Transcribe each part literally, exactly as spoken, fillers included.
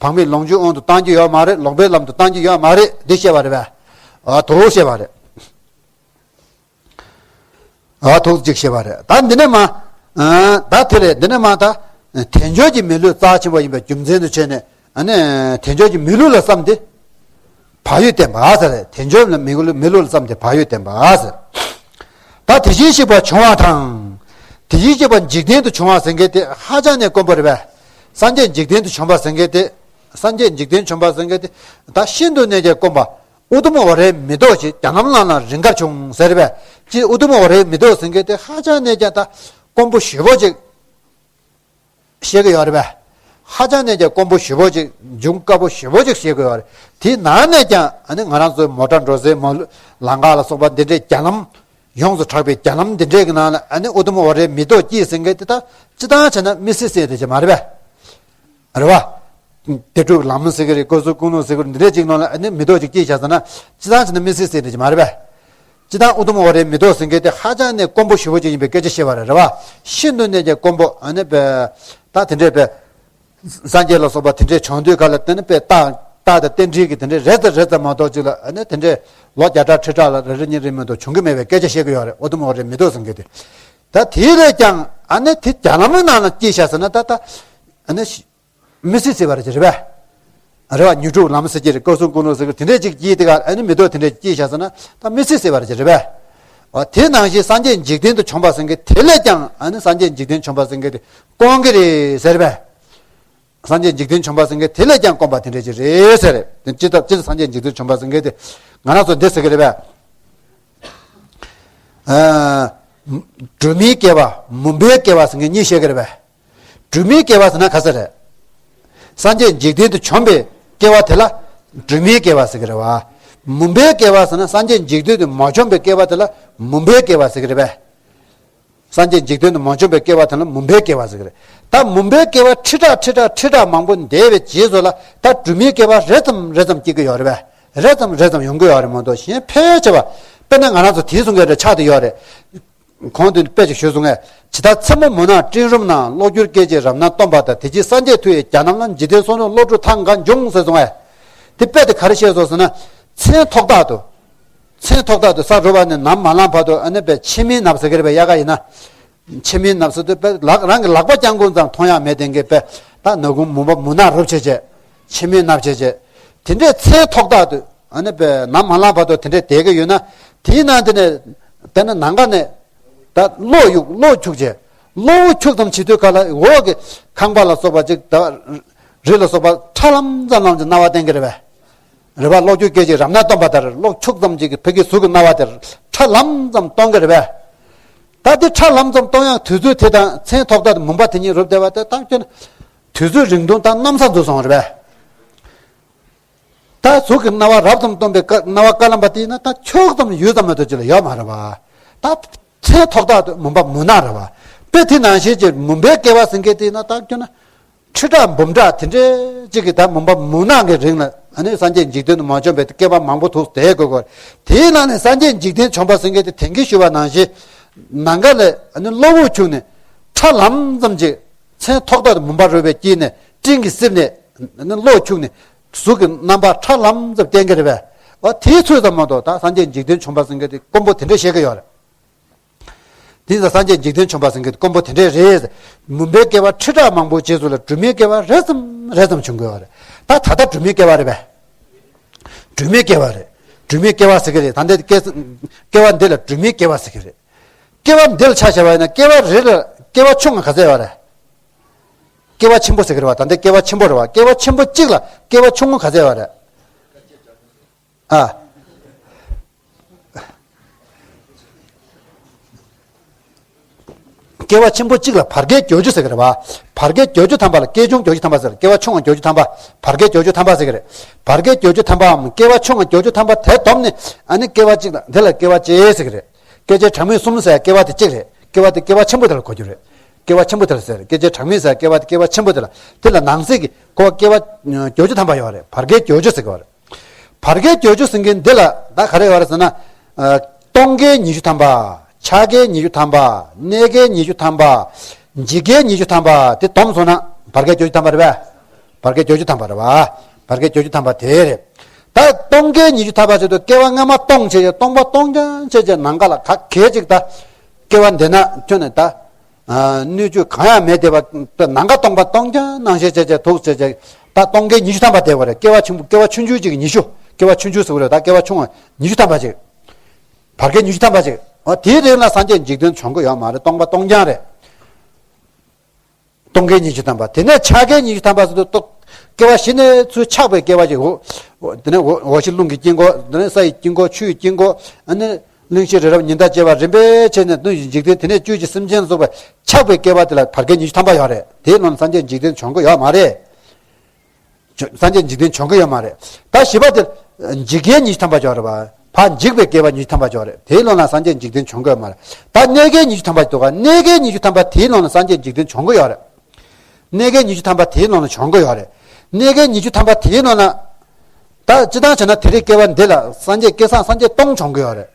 བག་མེད་ལོངས་སྤྱོད་དབང་དུ་བཏང་རྒྱུ་ཡོད་མ་རེད། ལོག་པའི་ལམ་དུ་བཏང་རྒྱུ་ཡོད་མ་རེད། འདི་བཤད་པ་རེད་པས། ཨ་དོག་བཤད་པ་རེད། ཨ་དོག་ཅིག་བཤད་པ་རེད། ད་འདི་ནས་མ་ཨ་ད་དེ་རེད། འདི་ནས་མ་ད་དལ་འབྱོར་གྱི་མི་ལུས་རྩ་ཆེན་པོ་ཡིན་པའི་རྒྱུ་མཚན་དུ་བྱས་ནས། ཨ་ནི་དལ་འབྱོར་གྱི་མི་ལུས་ལ་བསམ་སྟེ་བག་ཡོད་བསྟེན་པ་ཟེར་རེད། དལ་འབྱོར་ལ་མི་ལུས་མི་ལུས་ལ་བསམ་སྟེ་བག་ཡོད་བསྟེན་པ་ཟེར། ད་དེ་བཞིན་གཤེགས་པ་བྱུང་བ་དང་། དེ་བཞིན་གཤེགས་པ་འཇིག་རྟེན་དུ་བྱུང་བ་ཟེར་མཁན་དེ་ཧ་ཅང་ནས་དཀོན་པོ་རེད་པས། སངས་རྒྱས་འཇིག་རྟེན་དུ་བྱོན་པ་ཟེར་མཁན་དེ། སངས་རྒྱས་འཇིག་རྟེན་བྱོན་པ་ཟེར་མཁན་དེ། ད་ཤིན་ཏུ་ནས་ཀྱང་དཀོན་པ། ཨུ་ཏུམ་ཝ་རའི་མེ་ཏོག་ཅིག་རྒྱ་ལམ་ལམ་ན་རིམ་གར་བྱུང་ཟེར་བས། ཅི་ཨུ་ཏུམ་ཝ་རའི་མེ་ཏོག་ཟེར་མཁན་དེ་ཧ་ཅང་ནས་ཀྱང་ད་དཀོན་པོ་ཞེ་པོ་ཅིག་བཤད་ཀྱི་ཡོད་རེད་པས། ཧ་ཅང་ནས་ཀྱང་དཀོན་པོ་ཞེ་པོ་ཅིག་འབྱུང་དཀའ་པོ་ཞེ་པོ་ཅིག་བཤད་ཀྱི་ཡོད་རེད། དེའི་ནང་ནས་ཀྱང་ཨ་ནི་ང་རང་ཚོའི་མོ་ཊ་འགྲོ་སའི་མོ་ལམ་ཁ་ལ་སོགས་པ་འདི་འདྲའི་རྒྱ་ལམ། ཡོངས་སུ་གྲགས་པའི་རྒྱ་ལམ་འདི་འདྲའི་གི་ནང་ལ་ཨ་ནི་ཨུ་ཏུམ་ཝ་རའི་མེ་ཏོག་སྐྱེས་ཟེར་མཁན་དེ་ད་སྤྱིར་བཏང་བྱས་ན་མི་སྲིད་ཟེར་དེ་ཅིག་མ་རེད་པས། རེད་པ། གཏེར་སྒྲུབ་ལམ་ཟེར་གི་རེད། བཀའ་ཟུར་ཀུན་སློང་ཟེར་གི་རེད། འདི་འདྲའི་ཅིག་ནང་ལ་ཨ་ནི་མེ་ཏོག་ཅིག་སྐྱེས་བཞག་ཟེར་ན་སྤྱིར་བཏང་བྱས་ན་མི་སྲིད་ཟེར་དེ་ཅིག་མ་རེད་པས། སྤྱིར་བཏང་ཨུ་ཏུམ་ཝ་རའི་མེ་ཏོག་ཟེར་མཁན་དེ་ཧ་ཅང་ནས་དཀོན་པོ་ཞེ་པོ་ཅིག་ཡིན་པའི་སྐད་ཆ་བཤད་པ་རེད། རེད་པ། ཤིན་ཏུ་ནས་ཀྱང་དཀོན་པོ་ཨ་ནི་པས། ད་དེ་འདྲའི་པས། སངས་རྒྱས་ལ་སོགས་པ་དེ་འདྲས་བྱུང་དུས་ག་ལ་དེ་ནི་དཔེ་རྟགས་རྟགས་དང་རྟེན་འབྲེལ་གྱི་དེ་འདྲས་རེ་ཙམ་རེ་ཙམ་མ་གཏོགས་ཅིག་ལ་ཨ་ནི་དེ་འདྲས་ལོ་བརྒྱ་ཕྲག་ཁྲི་ཕྲག་ལ་རེ་རེ་གཉིས་རེ་མ་གཏོགས་བྱུང་གི་མེད་པའི་སྐད་ཆ་བཤད་ཀྱི་ཡོད་རེད། ཨུ་ཏུམ་ཝ་རའི་མེ་ཏོག་ཟེར་མཁན་དེ། ད་དེ་ལས་ཀྱང་ཨ་ནི་དེ་རྒྱ་ལམ་ནང་ལ་སྐྱེས་ཤག་ཟེར་ན་ད་ད་ཨ་ནི་མི་སྲིད་ཟེར་བ་རེད་ཅེས་རེད་པས། རེད་པ། དངོས་གྲུབ་ལམ་ཟེར་གྱི་རེད། བཀའ་སྲུང་ཀུན་སློང་ཟེར་གྱི་དེ་འདྲས་ཅིག་སྐྱེས་དེ་ག་ཨ་ནི་མེ་ཏོག་དེ་འདྲས་སྐྱེས་ཤག་ཟེར་ན་ད་མི་སྲིད་ཟེར་བ་རེད་ཅེས་རེད་པས། འོ་དེ་ནང་བཞིན་སངས་རྒྱས་འཇིག་རྟེན་དུ་བྱོན་པ་ཟེར་མཁན་དེ་ལས་ཀྱང་ཨ་ནི་སངས་རྒྱས་འཇིག་རྟེན་བྱོན་པ་ཟེར་མཁན་དེ་དཀོན་གྱི་རེད་ཟེར་བས། སངས་རྒྱས་འཇིག་རྟེན་བྱོན་པ་ཟེར་མཁན་དེ་ལས་ཀྱང་དཀོན་པ་དེ་འདྲ་ཅིག་རེད་ཟེར། དེ་ཅི་ལྟར་ཅི་ལྟར་སངས་རྒྱས་འཇིག་རྟེན་བྱོན་པ་ཟེར་མཁན་དེ་ང་རང་ཚོ་འདི་ཟེར་གི་རེད་པས། ཨ། སྒྲོན་མེའི་སྐྱེ་བ། མུན་པའི་སྐྱེ་བ་ཟེར་མཁན་གཉིས་བཤད་ཀྱི་རེད་པས། སྒྲོན་མེའི་སྐྱེ་བ་ཟེར་ན་ག་ས་རེད། སངས་རྒྱས་འཇིག་རྟེན་དུ་བྱོན་པའི་སྐྱེ་བ་དེ་ལ་སྒྲོན་མེའི་སྐྱེ་བ་ཟེར་གྱི་རེད་པ། མུན་པའི་སྐྱེ་བ་ཟེར་ན་སངས་རྒྱས་འཇིག་རྟེན་དུ་མ་བྱོན་པའི་སྐྱེ་བ་དེ་ལ་མུན་པའི་སྐྱེ་བ་ཟེར་གྱི་རེད་པས། སངས་རྒྱས་འཇིག་རྟེན་དུ་མ་བྱོན་པའི་སྐྱེ་བ་དེ་ལ་མུན་པའི་སྐྱེ་བ་ཟེར་གྱི་རེད། ད་མུན་པའི་སྐྱེ་བ་ཁྲི་ཕྲག་ཁྲི་ཕྲག་ཁྲི་ཕྲག་མང་པོ་འདས་པའི་རྗེས་སུ་ལ་ད་སྒྲོན་མེའི་སྐྱེ་བ་རེ་ཙམ་རེ་ཙམ་སྐྱེ་གི་ཡོད་རེད་པས། རེ་ཙམ་རེ་ཙམ་ཡོང་གི་ཡོད་རེད་མ་གཏོགས་གཞན་ཕལ་ཆེ་བ། དཔེར་ན་ང་རང་ཚོ་དེའི་གསུང་མཁན་རེ་ཆགས་བསྡད་ཡོད་རེད། གོང་དུ་དཔེ་ཅིག་ཞུས་སོང་ངས། ཇི་ལྟར་མཚན་མོ་མུན་ནག་སྤྲིན་རུམ་ན། གློག་འགྱུ་སྐད་ཅིག་རབ་སྣང་སྟོན་པ་ལྟར། དེ་ཕྱིར་སངས་རྒྱས་མཐུ་ཡིས་རྒྱ་ནམ་མཁའ། འཇིག་རྟེན་བསོད་ནམས་བློ་གྲོས་ཐང་འགའ་འབྱུང་ཟེར་སོང་ངས། དེ་དཔེ་དེ་ག་རེ་བཤད་སོང་ཟེར་ན། མཚན་ཐོག་ཐག་ཏུ། མཚན་ཐོག་ཐག་ཏུ་ས་རུབ་པ་ནས་ནམ་མ་ལངས་བར་དུ་ཨ་ནི་པའི་ཕྱི་མའི་ནབ་ཟེར་གི་རེད་པས། དབྱར་ཁ་ཡིན་ན། ཕྱི་མའི་ནབ་ཟེར་དུས་པའི་ལག་རང་གི་ལག་པ་བརྐྱང་དགོས་ཙང་མཐོང་ཡག་མེད། དེང་གི་པའི་ད་ནག་ཁུང་མུན་པ་མུན་ནག་རུབ་བྱས་བྱས། ཕྱི་མའི་ནབ་བྱས་བྱས། དེ་འདྲའི་མཚན་ཐོག་ཐག་ཏུ་ཨ་ནི་པའི་ནམ་མ་ལངས་བར་དུ་དེ་འདྲའི་བསྡད་ཀྱི་ཡོད་ན། དེའི་ནང་དེ་ནས་དཔེར་ན་ནམ་མཁའ་ནས་ད་གློག་གཡུག་གློག་འཁྱུག་བྱས། གློག་འཁྱུག་ཙམ་བྱེད་དུས་ག་ལ་འོག་གི་ཁང་པ་ལ་སོགས་པ་ཅིག་ད་རི་ལ་སོགས་པ་ཁྲ་ལམ་ཙམ་ལམ་ཅིག་སྣང་བ་བསྟན་གྱི་རེད་པས། རེད་པ། གློག་འགྱུ་སྐད་ཅིག་རབ་སྣང་སྟོན་པ་ལྟར་གློག་འཁྱུག་ཙམ་ཅིག་གིས་ཕ་གི་གཟུགས་ཀྱི་སྣང་བ་དེར་ཁྲ་ལམ་ཙམ་སྟོན་གྱི་རེད་པས། ད་དེ་ཁྲ་ལམ་ཙམ་སྟོན་ཡག་དུས་ཚོད་དེ་དང་མཚན་ཐོག་ཐག་ཏུ་མུན་པ་དེ་གཉིས་རུབ་བསྡད་པ་དེ་ད་ཁྱོད་དུས་ཚོད་རིང་ཐུང་ད་གནམ་ས་འཛུལ་སོང་རེད་པས། ད་གཟུགས་ཀྱི་སྣང་བ་རབ་ཙམ་སྟོན་པའི་སྣང་བ་དཀར་ལམ་པ་དེ་ཡིན་ན་ད་འཁྱུག་ཙམ་ཡུད་ཙམ་མ་གཏོགས་ཅིག་ལ་ཡོད་མ་རེད་པ། ད་མཚན་ཐོག་ཐག་ཏུ་མུན་པ་མུན་ནག་རེད་པ། དཔེ་དེ་ནང་བཞིན་གྱི་མུན་པའི་སྐྱེ་བ་ཟེར་མཁན་དེ་ཡིན་ན་ད་ཁྱོད་ན། ཁྲི་ཕྲག་འབུམ་ཕྲག་དེ་འདྲའི་གཅིག་གིས་ད་མུན་པ་མུན་ནག་གི་རིང་ལ་ཨ་ནི་སངས་རྒྱས་འཇིག་རྟེན་དུ་མ་བྱོན་པའི་སྐྱེ་བ་མང་པོ་ཐུག་བསྡད་དགོས་ཀྱི་རེད། དེའི་ནང་ནས་སངས་རྒྱས་འཇིག་རྟེན་བྱོན་པ་ཟེར་མཁན་དེ་དེང་གི་ཞུ་བ་ནང་བཞིན་ནམ་མཁའ་ལས་ཨ་ནི་གློག་འཁྱུག་ནས་ཁྲ་ལམ་ཙམ་ཅིག་མཚན་ཐོག་ཐག་ཏུ་མུན་པ་རུབ་པའི་དཀྱིལ་ནས་སྤྲིན་གྱིས་བསིལ་ནས་ཨ་ནི་གློག་འཁྱུག་ནས་གཟུགས་ཀྱི་རྣམ་པ་ཁྲ་ལམ་ཙམ་བསྟན་གྱི་རེད་པས། འོ་དེའི་ཚོད་ཙམ་མ་གཏོགས་ད་སངས་རྒྱས་འཇིག་རྟེན་བྱོན་པ་ཟེར་མཁན་དེ་དཀོན་པོ་དེ་འདྲ་བཤད་ཀྱི་ཡོད་རེད། དེ་ཡིན་ཙང་སངས་རྒྱས་འཇིག་རྟེན་བྱོན་པ་ཟེར་མཁན་དཀོན་པོ་དེ་འདྲས་རེད། མུན་པའི་སྐྱེ་བ་ཁྲི་ཕྲག་མང་པོའི་རྗེས་སུ་ལ་སྒྲོན་མེའི་སྐྱེ་བ་རེ་ཙམ་རེ་ཙམ་བྱུང་དགོས་པ་རེད། ད་ད་ལྟ་སྒྲོན་མེའི་སྐྱེ་བ་རེད་པས། སྒྲོན་མེའི་སྐྱེ་བ་རེད། སྒྲོན་མེའི་སྐྱེ་བ་ཟེར་གི་རེད། ད་འདི་སྐྱེ་སྐྱེ་བ་འདི་ལ་སྒྲོན་མེའི་སྐྱེ་བ་ཟེར་གི་རེད། སྐྱེ་བ་འདི་ལ་ཆ་བཞག་པ་ཡིན་ན་སྐྱེ་བ་རེ་ལ་སྐྱེ་བ་ཆུང་ང་ག་ཚད་ཡོད་རེད། སྐྱེ་བ་ཆེན་པོ་ཟེར་གི་རེད་པ། ད་འདི་སྐྱེ་བ་ཆེན་པོ་རེད་པ། སྐྱེ་བ་ཆེན་པོ་གཅིག་ལ་སྐྱེ་བ་ཆུང་ངུ་ག་ཚད་ཡོད་རེད། ཨ། སྐྱེ་བ་ཆེན་པོ་གཅིག་ལ་བར་བསྐལ་བརྒྱད་ཅུ་ཟེར་གི་རེད་པ། བར་བསྐལ་བརྒྱད་ཅུ་ཐམ་པ་ལ་བསྐལ་ཆུང་བརྒྱད་ཅུ་ཐམ་པ་ཟེར། སྐྱེ་བ་ཆུང་བ་བརྒྱད་ཅུ་ཐམ་པ། བར་བསྐལ་བརྒྱད་ཅུ་ཐམ་པ་ཟེར་གི་རེད། བར་བསྐལ་བརྒྱད་ཅུ་ཐམ་པའམ་སྐྱེ་བ་ཆུང་བ་བརྒྱད་ཅུ་ཐམ་པ་དེ་བསྡོམས་ནས་ཨ་ནི་སྐྱེ་བ་གཅིག་ལ་དེ་ལ་སྐྱེ་བ་གཅིག་ཟེར་གི་རེད། སྐྱེ་མཆེད་གྲངས་མེད་གསུམ་ཟེར་སྐྱེ་བ་དེ་གཅིག་རེད། སྐྱེ་བ་དེ་སྐྱེ་བ་ཆེན་པོ་དེ་ལ་གོ་རྒྱུ་རེད། སྐྱེ་བ་ཆེན་པོ་དེ་ལ་ཟེར། སྐྱེ་མཆེད་གྲངས་མེད་ཟེར་སྐྱེ་བ་དེ་སྐྱེ་བ་ཆེན་པོ་དེ་ལ། དེ་ལ་ནང་གསེས་ཀྱི་གོ་བ་སྐྱེ་བ་བརྒྱད་ཅུ་ཐམ་པ་ཡོད་རེད། བར་བསྐལ་བརྒྱད་ཅུ་ཟེར་གི་ཡོད་རེད། བར་བསྐལ་བརྒྱད་ཅུ་ཟེར་མཁན་འདི་ལ་ད་ག་རེ་ཡོད་རེད་ཟེར་ན། ཨ། སྟོང་བསྐལ་ཉི་ཤུ་ཐམ་པ། ཆ་བསྐལ་ཉི་ཤུ་ཐམ་པ། གནས་བསྐལ་ཉི་ཤུ་ཐམ་པ། འཇིག་བསྐལ་ཉི་ཤུ་ཐམ་པ། དེ་བསྡོམས་སོང་ན་བར་བསྐལ་བརྒྱད་ཅུ་ཐམ་པ་རེད་པས། བར་བསྐལ་བཅུ་ཐམ་པ་རེད་བ། བར་བསྐལ་བཅུ་ཐམ་པ་དེ་རེད། ད་སྟོང་བསྐལ་ཉི་ཤུ་ཐམ་པ་ཟེར་དུས་སྐྱེ་བ་སྔ་མ་སྟོང་བྱས་ཀྱི་སྟོང་པ་སྟོང་རྐྱང་བྱས་ཀྱི་ནམ་མཁའ་ལ་ག་གེ་ཅིག་ད་སྐྱེ་བ་འདི་ན་ཁྱོན་ནས་ད། སྣོད་བཅུད་གང་ཡང་མེད་བསྡད་པ་ནམ་མཁའ་སྟོང་པ་སྟོང་རྐྱང་སྣང་ཤས་བྱས་བྱས་ཐུག་བྱས་བྱས་ད་སྟོང་བསྐལ་ཉི་ཤུ་ཐམ་པ་བསྡད་པ་རེད། སྐྱེ་བ་ཆེན་པོ་སྐྱེ་བ་ཆུང་ཆུང་ཅིག་ཉི་ཤུ་སྐྱེ་བ་ཆུང་ཆུང་ཟེར་བ་རེད། ད་སྐྱེ་བ་ཆུང་བ་ཉི་ཤུ་ཐམ་པ་ཅིག་བར་བསྐལ་ཉི་ཤུ་ཐམ་པ་ཅིག་འོ་དེའི་རིང་ལ་སངས་རྒྱས་འཇིག་རྟེན་བྱུང་གི་ཡོད་མ་རེད། སྟོང་པ་སྟོང་རྐྱང་རེད། སྟོང་བསྐལ་ཉི་ཤུ་ཐམ་པ་དེ་ནས་ཆ་བསྐལ་ཉི་ཤུ་ཐམ་པ་ཟེར་དུས་ཏོག་སྐྱེ་བ་ཞིག་ནས་ཚུར་ཆགས་པའི་སྐྱེ་བ་ཅིག་འོ་དེ་ནས་འོ་འོ་ཞིང་རླུང་གི་དཀྱིལ་འཁོར་དེ་ནས་ས་ཡི་དཀྱིལ་འཁོར་ཆུ་ཡི་དཀྱིལ་འཁོར་ཨ་ནི། གླིང་བཞི་རི་རབ་ཉི་ཟླ་བཅས་པ་རིམ་པས་བྱས་ནས་དུས་འཇིག་རྟེན་དེ་ནས་བཅུད་ཀྱི་སེམས་ཅན་སོགས་པ་ཆགས་པའི་བསྐལ་པ་དེ་ལ་བར་བསྐལ་ཉི་ཤུ་ཐམ་པ་ཡོད་རེད། དེའི་ནང་ལ་སངས་རྒྱས་འཇིག་རྟེན་བྱུང་གི་ཡོད་མ་རེད། སངས་རྒྱས་འཇིག་རྟེན་བྱུང་གི་ཡོད་མ་རེད། ད་བཞི་པ་དེ་འཇིག་བསྐལ་ཉི་ཤུ་ཐམ་པ་ཡོད་རེད་བ། ཕར་འཇིག་པའི་བསྐལ་པ་ཉི་ཤུ་ཐམ་པ་ཡོད་རེད། དེའི་ནང་ལ་སངས་རྒྱས་འཇིག་རྟེན་བྱུང་གི་ཡོད་མ་རེད། ད་གནས་བསྐལ་ཉི་ཤུ་ཐམ་པ་འདུག་ག་གནས་བསྐལ་ཉི་ཤུ་ཐམ་པ་དེའི་ནང་ལ་སངས་རྒྱས་འཇིག་རྟེན་བྱུང་གི་ཡོད་རེད། གནས་བསྐལ་ཉི་ཤུ་ཐམ་པ་དེའི་ནང་ལ་བྱུང་གི་ཡོད་རེད། གནས་བསྐལ་ཉི་ཤུ་ཐམ་པ་དེའི་ནང་ལ། ད་སྤྱིར་བཏང་བྱས་ན་དེ་རིང་སྐྱེ་བ་འདི་ལ་སངས་རྒྱས་སྐལ་བཟང་སངས་རྒྱས་སྟོང་བྱུང་གི་ཡོད་རེད།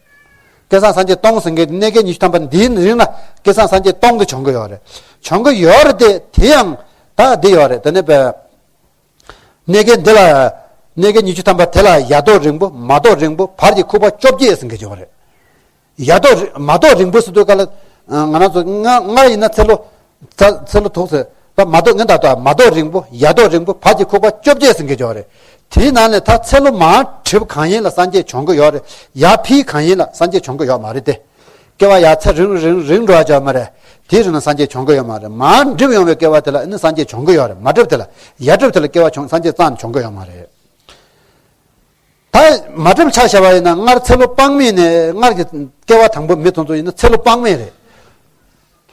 སྐལ་བཟང་སངས་རྒྱས་སྟོང་ཟེར་མཁན་དེ་གནས་བསྐལ་ཉི་ཤུ་ཐམ་པ་འདིའི་རིང་ལ་སྐལ་བཟང་སངས་རྒྱས་སྟོང་དུ་བྱུང་གི་ཡོད་རེད། བྱུང་གི་ཡོད་རེད་དེ་དེ་ཡང་ད་འདི་ཡོད་རེད། དེ་ནས་པའི་གནས་བསྐལ་འདི་ལ་གནས་བསྐལ་ཉི་ཤུ་ཐམ་པ་དེ་ལ་ཡ་ཏོག་རིང་པོ་མ་ཏོག་རིང་པོ་བར་གྱི་ཁུག་པ་བཅོ་བརྒྱད་ཟེར་མཁན་ཅིག་ཡོད་རེད། ཡ་ཏོག་རི་མ་ཏོག་རིང་པོ་ཟེར་དུས་ག་ལ། ང་རང་ཚོ་ང་ང་ཡིན་ན་ཚེ་ལོ། ཚ་ཚེ་ལོ་ཐུག་ཟེར། ད་མ་ཏོག་ངན་ད་ལྟ་མ་ཏོག་རིང་པོ་ཡ་ཏོག་རིང་པོ་བར་གྱི་ཁུག་པ་བཅོ་བརྒྱད་ཟེར་མཁན་ཅིག་ཡོད་རེད། དེའི་ནང་ནས་ད་ཚེ་ལོ་མང་གྲིབ་གང་ཡིན་ལ་སངས་རྒྱས་བྱུང་གི་ཡོད་རེད། ཡར་འཕེལ་གང་ཡིན་ལ་སངས་རྒྱས་བྱུང་གི་ཡོད་མ་རེད་དེ། སྐྱེ་བ་ཡར་ཚེ་རིང་རིང་རིང་འགྲོ་བ་ཅིག་ཡོད་མ་རེད། དེའི་རིང་ལ་སངས་རྒྱས་བྱུང་གི་ཡོད་མ་རེད། མར་འགྲིབ་ཡོང་བའི་སྐྱེ་བ་དེ་ལ་ཨ་ནི་སངས་རྒྱས་བྱུང་གི་ཡོད་རེད། མ་གྲིབ་དེ་ལ་ཡར་གྲིབ་དེ་ལ་སྐྱེ་བ་བྱུང་སངས་རྒྱས་རྩ་ནས་བྱུང་གི་ཡོད་མ་རེད། ད་མ་གྲིབ་ཆ་བཞག་པ་ཡིན་ན་སྔར་ཚེ་ལོ་དཔག་མེད་ནས་སྔར་གྱི་སྐྱེ་བ་དང་པོ་མི་དེ་ཚོ་ཡིན་ན་ཚེ་ལོ་དཔག་མེད་རེད།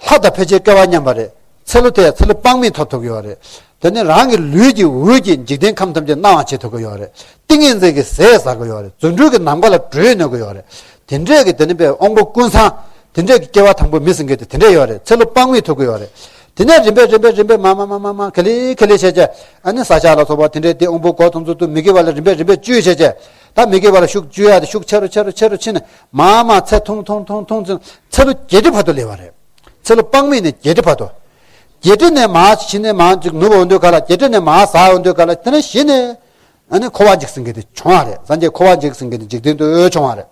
ལྷ་དང་ཕལ་ཆེར་སྐལ་བ་མཉམ་པ་རེད། ཚེ་ལོ་དེ་ཚེ་ལོ་དཔག་མེད་ཐོབ་ཐུབ་ཀྱི་ཡོད་རེད། དེ་ནས་རང་གི་ལུས་ཀྱི་འོད་ཀྱིས་འཇིག་རྟེན་ཁམས་ཐམས་ཅད་སྣང་བ་བྱེད་ཐུབ་ཀྱི་ཡོད་རེད། ཏིང་ངེ་འཛིན་གྱི་ཟས་ཟ་གི་ཡོད་རེད། རྫུ་འཕྲུལ་གྱི་ནམ་མཁའ་ལ་བགྲོད་ནུས་ཀྱི་ཡོད་རེད། དེ་འདྲས་ཀྱི་དེ་ནི་པའི་དབང་པོ་ཀུན་བཟང་། དེ་འདྲས་ཀྱི་སྐྱེ་བ་དང་པོ་མི་ཟེར་མཁན་དེ་དེ་འདྲས་ཡོད་རེད། ཚེ་ལོ་དཔག་མེད་ཐོབ་ཀྱི་ཡོད་རེད། དེ་ནས་རིམ་པས་རིམ་པས་རིམ་པས་མ་མ་མ་མ་མ་ག་ལེ་ག་ལེ་བྱས་བྱས་ཨ་ནི་ས་ཆ་ལ་སོགས་པ་དེ་འདྲས་དེ་དབང་པོ་གོ་ཐུང་ཚོ་དུ་མི་དགེ་བ་ལ་རིམ་པས་རིམ་པས་བཅོས་བྱས་བྱས་ད་མི་དགེ་བ་ལ་ཤུགས་བཅོས་ཡ་དེ་ཤུགས་ཆེ་རུ་ཆེ་རུ་ཆེ་རུ་ཕྱིན་ནས་མ་མ་ཚེ་ཐུང་ཐུང་ཐུང་ཐུང་ཚེ་ཚེ་ལོ་བརྒྱད་ཁྲི་བར་དུ་སླེབས་པ་རེད། ཚེ་ལོ་དཔག་མེད་ནས་བརྒྱད་ཁྲི་བར་དུ། བརྒྱད་ཁྲི་ནས་མར་ཕྱིན་ནས་མར་ཅིག་ནུབ་པ་འོང་དུས་ག་ལ་བརྒྱད་ཁྲི་ནས་མར་ཟག་འོང་དུས་ག་ལ་དེ་ནས་གཞི་ནས་ཨ་ནི་འཁོར་བ་འཇིག་ཟིན་གྱི་དེ་བྱུང་བ་རེད། སངས་རྒྱས་འཁོར་བ་འཇིག་ཟིན་གྱི་དེ་འཇིག་རྟེན་དུ་བྱུང་བ་རེད།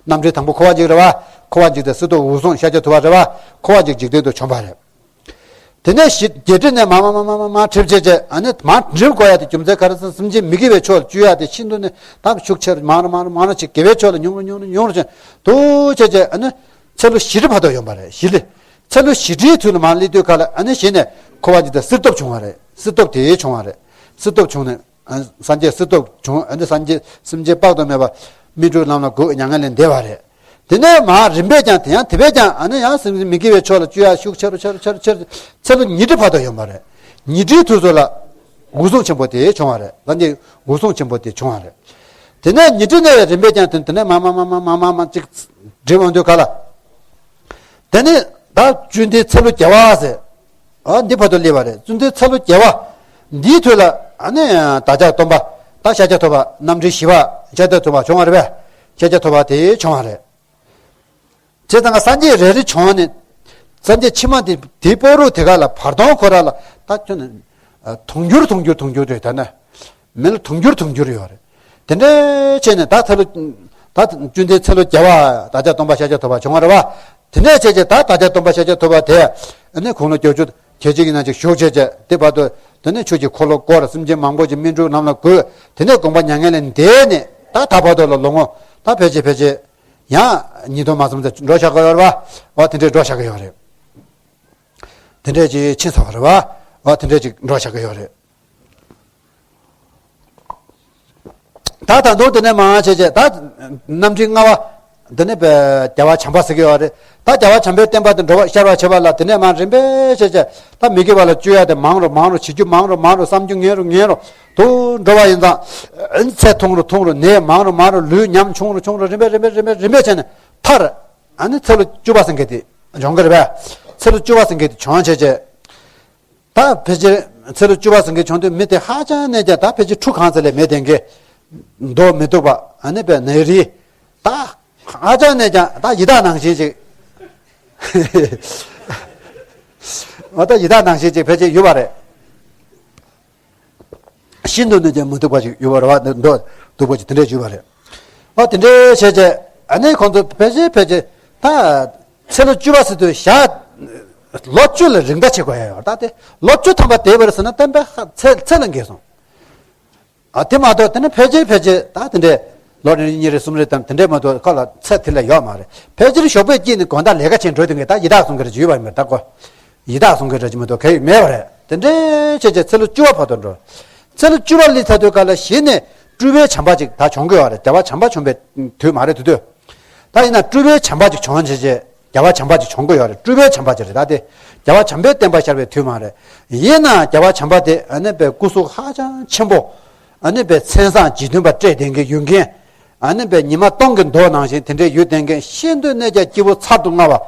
རྣམ་འདྲེན་དང་པོ་འཁོར་བ་འཇིག་རེད་བ། འཁོར་བ་འཇིག་དེ་སྲིད་ཐོབ་འོད་སྲུང་ཤཱཀྱ་ཐུབ་པ་རེད་བ། འཁོར་བ་འཇིག་འཇིག་རྟེན་དུ་བྱུང་བ་རེད། དེ་ནས་ཞི་བརྒྱད་ཁྲི་ནས་མ་མ་མ་མ་མ་མ་གྲིབ་བྱས་བྱས་ཨ་ནི་མ་གྲིབ་དགོས་ཡ་དེ་རྒྱུ་མཚན་ག་རེ་ཟེར་སེམས་ཅན་མི་དགེ་བའི་ཕྱོགས་ལ་བཅུག་ཡ་དེ་ཤིན་ཏུ་ནས་ད་ཤུགས་ཆེར་མང་རུ་མང་རུ་མང་རུ་ཅིག་དགེ་བའི་ཕྱོགས་ལ་ཉུང་རུ་ཉུང་རུ་ཉུང་རུ་ཕྱིན་དུ་བྱས་བྱས་ཨ་ནི་ཚེ་ལོ་བཞི་ཁྲི་བར་དུ་ཡོང་བ་རེད། བཞི་ལི། ཚེ་ལོ་བཞི་ཁྲིའི་དུས་ལ་མར་སླེབས་དུས་ག་ལ་ཨ་ནི་གཞི་ནས་འཁོར་བ་འཇིག་དེ་སྲིད་ཐོབ་བྱུང་བ་རེད། སྲིད་ཐོབ་དེ་བྱུང་བ་རེད། སྲིད་ཐོབ་བྱུང་ནས། སངས་རྒྱས་སྲིད་ཐོབ་བྱུང་ཨ་ནི་སངས་རྒྱས་སེམས་ཅན་དཔག་ཏུ་མེད་པ་སྨིན་གྲོལ་ལམ་ལ་འགོད་མྱ་ངན་ལས་འདས་པ་རེད། དེ་ནས་མར་རིམ་པས་ཀྱང་དེ་ཡང་དེ་བས་ཀྱང་ཨ་ནི་ཡང་སེམས་ཅན་མི་དགེ་བའི་ཕྱོགས་ལ་བཅུག་ཡ་ཤུགས་ཆེ་རུ་ཆེ་རུ་ཆེ་རུ་ཆེ་རུ་ཚེ་ལོ་ཉི་ཁྲི་བར་དུ་ཡོང་བ་རེད། ཉི་ཁྲིའི་དུས་ཚོད་ལ་འོད་སྲུང་ཆེན་པོ་དེ་བྱུང་བ་རེད། སངས་རྒྱས་འོད་སྲུང་ཆེན་པོ་དེ་བྱུང་བ་རེད། དེ་ནས་ཉི་ཁྲི་ནས་རིམ་པས་ཀྱང་དེ་དེ་ནས་མ་མ་མ་མ་མ་མ་མ་ཅིག་འགྲིབ་འོང་དུས་ག་ལ། དེ་ནས་ད་བཅོམ་ལྡན་ཚེ་ལོ་བརྒྱ་པ་ཟེར། ཨ་འདི་བར་དུ་སླེབས་པ་རེད། བཅོམ་ལྡན་ཚེ་ལོ་བརྒྱ་པ། འདིའི་དུས་ལ་ཨ་ནི་བདག་ཅག་སྟོན་པ། ད་ཤཱཀྱ་ཐུབ་པ་རྣམ་འདྲེན་བཞི་པ་ཤཱཀྱ་ཐུབ་པ་བྱུང་བ་རེད་པས། ཤཱཀྱ་ཐུབ་པ་དེ་བྱུང་བ་རེད། བྱས་ཙང་སངས་རྒྱས་རེ་རེ་བྱུང་ནས། སངས་རྒྱས་ཕྱི་མ་དེ་དེའི་སྤོ་རུ་དེ་ག་ལ་བར་སྟོང་ཁོ་ར་ལ་ད་ཁྱོད་ནི། དུང་འགྱུར་དུང་འགྱུར་དུང་འགྱུར་རེད་ད་ནི། མི་ལ་དུང་འགྱུར་དུང་འགྱུར་ཡོད་རེད། དེ་འདྲའི་བྱས་ནས་ད་ཚེ་ལོ། ད་བཅོམ་ལྡན་ཚེ་ལོ་བརྒྱ་པ་བདག་ཅག་སྟོན་པ་ཤཱཀྱ་ཐུབ་པ་བྱུང་བ་རེད་བ། དེ་འདྲའི་བྱས་བྱས་ད་བདག་ཅག་སྟོན་པ་ཤཱཀྱ་ཐུབ་པ་དེ། ཨ་ནི་དགུང་ལོ་བརྒྱད་ཅུ་གྱ་གཅིག་ཡིན་ན་ཅིག་བཞུགས་བྱས་བྱས་དེ་བར་དུ། དེ་ནས་ཆོས་ཀྱི་འཁོར་ལོ་བསྐོར་སེམས་ཅན་མང་པོ་ཅིག་སྨིན་གྲོལ་ལམ་ལ་བཀོད། དེ་ནས་དགོངས་པ་མྱ་ངན་ལས་འདས་ནས་ད་ད་བར་དུ་ལ་ལོ་ངོ་ད་ཕལ་ཆེར་ཕལ་ཆེར། ཡང་ཉིས་སྟོང་མ་ཙམ་ཙམ་འགྲོ་བཞག་གི་ཡོད་རེད་བ། འོ་དེ་འདྲའི་འགྲོ་བཞག་གི་ཡོད་རེད། དེ་འདྲས་ཅིག་ཕྱིན་ཚར་བ་རེད་བ། འོ་དེ་འདྲས་ཅིག་འགྲོ་བཞག་གི་ཡོད་རེད། ད་ད་དུང་དེ་ནས་མར་བྱས་བྱས་ད་རྣམ་འདྲེན་ལྔ་པ། དེ་ནས་པའི་རྒྱལ་བ་བྱམས་པ་ཟེར་གི་ཡོད་རེད། ད་རྒྱལ་བ་བྱམས་པའི་བསྟན་པ་དེ་འགྲོ་བ་ཤར་བ་བྱེད་པ་ལ་དེ་ནས་མར་རིམ་པས་བྱས་བྱས་ད་མི་དགེ་བ་ལ་སྤྱོད་ཡ་དེ་མང་རུ་མང་རུ་བྱེད་རྒྱུ་མང་རུ་མང་རུ་བསམ་རྒྱུ་ངན་རུ་ངན་རུ་དུ་འགྲོ་བ་ཡིན་ཙང་། ཚེ་ཐུང་རུ་ཐུང་རུ་ནད་མང་རུ་མང་རུ་ལུས་ཉམ་ཆུང་རུ་ཆུང་རུ་རིམ་པས་རིམ་པས་རིམ་པས་རིམ་པས་བྱས་ནས་མཐར། ཨ་ནི་ཚེ་ལོ་བཅུ་པ་ཟེར་མཁན་དེ་འབྱུང་གི་རེད་པས། ཚེ་ལོ་བཅུ་པ་ཟེར་མཁན་དེ་བྱུང་བྱས་བྱས། ད་ཕལ་ཆེར་ཚེ་ལོ་བཅུ་པ་ཟེར་མཁན་བྱུང་དུས་མི་དེ་ཧ་ཅང་གནས་ཀྱང་ད་ཕལ་ཆེར་ཁྲུ་གང་ཙམ་ལས་མེད་དེ་འགའི་མདོག་མི་སྡུག་པ་ཨ་ནི་པའི་ནད་རིགས་ད་ཧ་ཅང་གནས་ཀྱང་ད་ཡི་དྭགས་ནང་བཞིན་ཅིག་འོ་ད་ཡི་དྭགས་ནང་བཞིན་ཅིག་ཕལ་ཆེར་ཡོད་པ་རེད། ཤིན་ཏུ་ནས་ཀྱང་མི་སྡུག་པ་ཞིག་ཡོད་པ་རེད་བ། འདུག་འདུག་པ་ཞིག་དེ་འདྲས་ཡོད་པ་རེད། ཨ་དེ་འདྲས་བྱས་རྗེས་ཨ་ནི་ཁོང་ཚོ་ཕལ་ཆེར་ཕལ་ཆེར་ད་ཚེ་ལོ་བཅུ་པ་ཟེར་དུས་ཞག་ལོ་བཅུ་ལ་རིང་ད་བྱེད་དགོས་ཡ་ཡོད་ད། དེ་ལོ་བཅུ་ཐམ་པ་བསྡད་པ་རེད་ཟེར་ན་བསྟན་པའི་ཚེ་ཚེ་ལ་འགལ་སོང་། ཨ་དེ་མ་གཏོགས་དེ་ནི་ཕལ་ཆེར་ཕལ་ཆེར་ད་དེ་འདྲས་ལོ་རེ་གཉིས་རེ་གསུམ་རེ་དང་དེ་འདྲས་མ་གཏོགས་ཁོ་ལ་ཚེ་དེ་ལས་ཡོད་མ་རེད། ཕལ་ཆེར་ཞོགས་པའི་དཀྱིལ་ནས་དགོང་དག་ལས་ཀ་བྱེད་འགྲོ་དུས་ངས་ད་ཡི་དྭགས་སྲུང་གི་རེད་ཅེས་ཡོད་པ་མེད་ད་ཀོ། ཡི་དྭགས་སྲུང་གི་རེད་ཅེས་མ་གཏོགས་ག་ཡོད་མེད་པ་རེད། དེ་འདྲས་བྱས་རྗེས་ཚེ་ལོ་བཅུ་པ་བར་དུ་འགྲོ། ཚེ་ལོ་བཅུ་པ་སླེབས་ཚར་དུས་ག་ལ་གཞི་ནས་སྤྲུལ་པའི་བྱམས་པ་ཅིག་ད་བྱུང་གི་ཡོད་རེད། རྒྱལ་བ་བྱམས་པ་བྱུང་པའི་དུས་མ་རེད་དེ་དུས། ད་ཡིན་ན་སྤྲུལ་པའི་བྱམས་པ་ཅིག་བྱུང་བྱས་རྗེས་རྒྱལ་བ་བྱམས་པ་ཅིག་བྱུང་གི་ཡོད་རེད། སྤྲུལ་པའི་བྱམས་པ་ཅིག་རེད་ད་དེ། རྒྱལ་བ་བྱམས་པའི་བསྟན་པ་ཤར་བའི་དུས་མ་རེད། ཡིན་ན་རྒྱལ་བ་བྱམས་པ་དེ་ཨ་ནི་པའི་སྐུ་གཟུགས་ཧ་ཅང་ཆེན་པོ། ཨ་ནི་པའི་མཚན་བཟང་རྗེས་མཐུན་པ་སྤྲས་ལྡན་གྱི་ཡོད་མཁན། ཨ་ནི་པའི་ཉི་མ་སྟོང་གི་མདོག་ནང་བཞིན་དེ་འདྲའི་ཡུལ་ལྡན་མཁན་ཤིན་ཏུ་གནས་ཀྱང་སྐྱེས་བུ་ཚར་དུ་དངར་བ།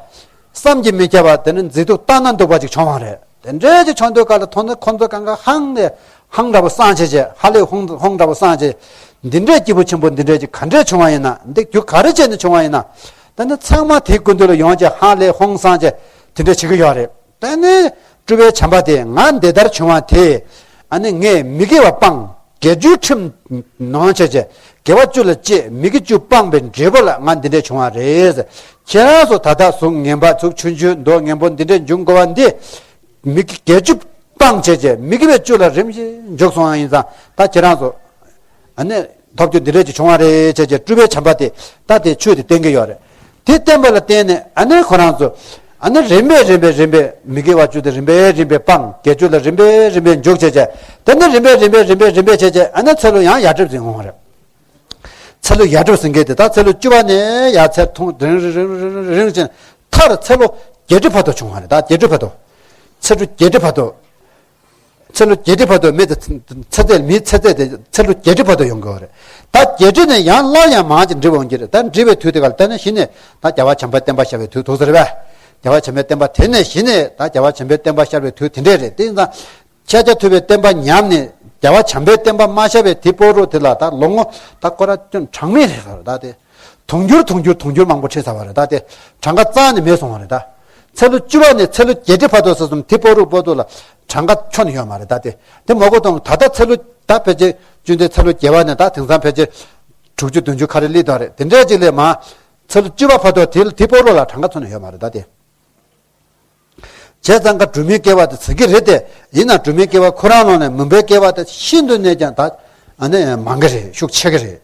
བསམ་གྱིས་མི་ཁྱབ་པ་དེ་ནི་མཛེས་སྡུག་ལྟ་ན་སྡུག་པ་ཅིག་བྱུང་བ་རེད། དེ་འདྲའི་ཅིག་བྱུང་དུས་ག་ལ་མཐོང་ན་ཁོང་ཚོ་གང་ག་ཧང་ནས་ཧང་འདྲ་པོ་སངས་བྱས་རྗེས་ཧ་ལས་ཧོང་ཧོང་འདྲ་པོ་སངས་བྱས། འདི་འདྲའི་སྐྱེས་བུ་ཆེན་པོ་འདི་འདྲའི་ཅིག་ག་འདྲས་བྱུང་བ་ཡིན་ན་འདི་རྒྱུ་ག་རེ་བྱས་ནས་བྱུང་བ་ཡིན་ན། ད་ནི་ཚང་མ་དེའི་སྐུ་མདུན་ལ་ཡོང་བྱས་ཧ་ལས་ཧོང་སངས་བྱས་དེ་འདྲས་བྱེད་ཀྱི་ཡོད་རེད། ད་ནི་སྤྲུལ་པའི་བྱམས་པ་དེ་ང་འདི་ལྟར་བྱུང་བ་དེ་ཨ་ནི་ངས་མི་དགེ་བ་སྤངས། དགེ་བཅུའི་ཁྲིམས་ནང་བྱས་བྱས་དགེ་བ་བཅུ་ལ་སྤྱད། མི་དགེ་བཅུ་སྤངས་པའི་འབྲས་བུ་ལ་ང་འདི་འདྲས་བྱུང་བ་རེད། ཁྱེད་རང་ཚོ་ད་ལྟ་གཟུགས་ངན་པ་གཟུགས་ཆུང་ཆུང་མདོག་ངན་པོ་འདི་འདྲས་འབྱུང་དགོས་པ་འདི་མི་དགེ་བཅུ་སྤངས་བྱས་བྱས་མི་དགེ་བའི་བཅུ་ལ་རིམ་བཞིན་འཇུག་སོང་བ་ཡིན་ཙང་ད་ཁྱེད་རང་ཚོ་ཨ་ནི་ཐོབ་རྒྱུ་འདི་འདྲས་ཅིག་བྱུང་བ་རེད་བྱས་བྱས་སྤྲུལ་པའི་བྱམས་པ་དེ་ད་དེ་ཆོས་དེ་བསྟན་གྱི་ཡོད་རེད། དེ་བསྟན་པ་ལ་བརྟེན་ནས་ཨ་ནི་ཁོ་རང་ཚོ་ཨ་ནི་རིམ་པས་རིམ་པས་རིམ་པས་མི་དགེ་བ་བཅུ་དེ་རིམ་པས་རིམ་པས་སྤངས། དགེ་བཅུ་ལ་རིམ་པས་རིམ་པས་འཇུག་བྱས་བྱས་དེ་ནི་རིམ་པས་རིམ་པས་རིམ་པས་རིམ་པས་བྱས་བྱས་ཨ་ནི་ཚེ་ལོ་ཡང་ཡར་འགྲིབ་ཟིན་འོང་བ་རེད། ཚེ་ལོ་ཡར་འགྲིབ་ཟིན་མཁན་དེ་ད་ཚེ་ལོ་བཅུ་པ་ནས་ཡར་ཚེ་ཐུང་རིང་རིང་རིང་རིང་རིང་ཕྱིན་མཐར་ཚེ་ལོ་བརྒྱད་ཁྲི་བར་དུ་བྱུང་བ་རེད། ད་བརྒྱད་ཁྲི་བར་དུ། ཚེ་ལོ་བརྒྱད་ཁྲི་བར་དུ། ཚེ་ལོ་བརྒྱད་ཁྲི་བར་དུ་མི་དེ་ཚེ་ཚད་མིའི་ཚེ་ཚད་དེ་ཚེ་ལོ་བརྒྱད་ཁྲི་བར་དུ་ཡོང་གི་ཡོད་རེད། ད་བརྒྱད་ཁྲི་ནས་ཡང་སླར་ཡང་མང་ཅིག་འགྲིབ་འོང་གི་རེད། ད་འགྲིབ་པའི་དུས་དེ་ག་ལ་ད་ནི་གཞི་ནས་ད་རྒྱལ་བ་བྱམས་པའི་བསྟན་པ་ཤར་བའི་དུས་ཐུག་ས་རེད་པས། རྒྱལ་བ་བྱམས་པའི་བསྟན་པ་དེ་ནས་གཞི་ནས་ད་རྒྱལ་བ་བྱམས་པའི་བསྟན་པ་ཤར་བའི་དུས་དེ་འདྲས་རེད། དེ་ཡིན་ཙང་ཤཱཀྱ་ཐུབ་པའི་བསྟན་པ་ཉམས་ནས་རྒྱལ་བ་བྱམས་པའི་བསྟན་པ་མ་ཤར་བའི་དེ་སྤོ་རོགས་དེ་ལ་ད་ལོ་ངོ་ད་ཁོ་ར་ཅུང་གྲངས་མེད་རེད་ཟེར། ད་དེ་དུང་འགྱུར་དུང་འགྱུར་དུང་འགྱུར་མང་པོ་ཕྱིན་ཚར་བ་རེད། ད་དེ་གྲངས་ཀ་རྩ་ནས་མེད་སོང་བ་རེད། ད་ཚེ་ལོ་བཅུ་པ་ནས་ཚེ་ལོ་བརྒྱད་ཁྲི་བར་དུ་ཟེར་སོང་དེ་སྤོ་རོགས་སྤོ་རོགས་ལ་གྲངས་ཀ་ཁྱོན་ནས་ཡོད་མ་རེད། ད་དེ་དེ་མ་གོ་དང་ད་ལྟ་ཚེ་ལོ་ད་ཕལ་ཆེར་བཅུ་འདས་ཚེ་ལོ་བརྒྱད་པ་ནས་ད་དེང་སང་ཕལ་ཆེར་དྲུག་ཅུ་བདུན་ཅུ་ཁ་རེ་སླེབས་དང་རེད། དེ་འདྲས་ཅིག་ལས་མ་ཚེ་ལོ་བཅུ་པ་བར་དུ་དེ་དེ་སྤོ་རོགས་ལ་གྲངས་ཀ་ཁྱོན་ནས་ཡོད་མ་རེད། ད་དེ། བྱས་ཙང་ཀ་སྦྲུམ་མའི་སྐྱེ་བ་དེ་ཟེར་གྱི་རེད་དེ། ཡིན་ན་སྦྲུམ་མའི་སྐྱེ་བ་ཁོ་རང་ནང་ནས་མུན་པའི་སྐྱེ་བ་དེ་ཤིན་ཏུ་ནས་ཀྱང་ད་ཨ་ནི་མང་གི་རེད། ཤུགས་ཆེ་གི་རེད།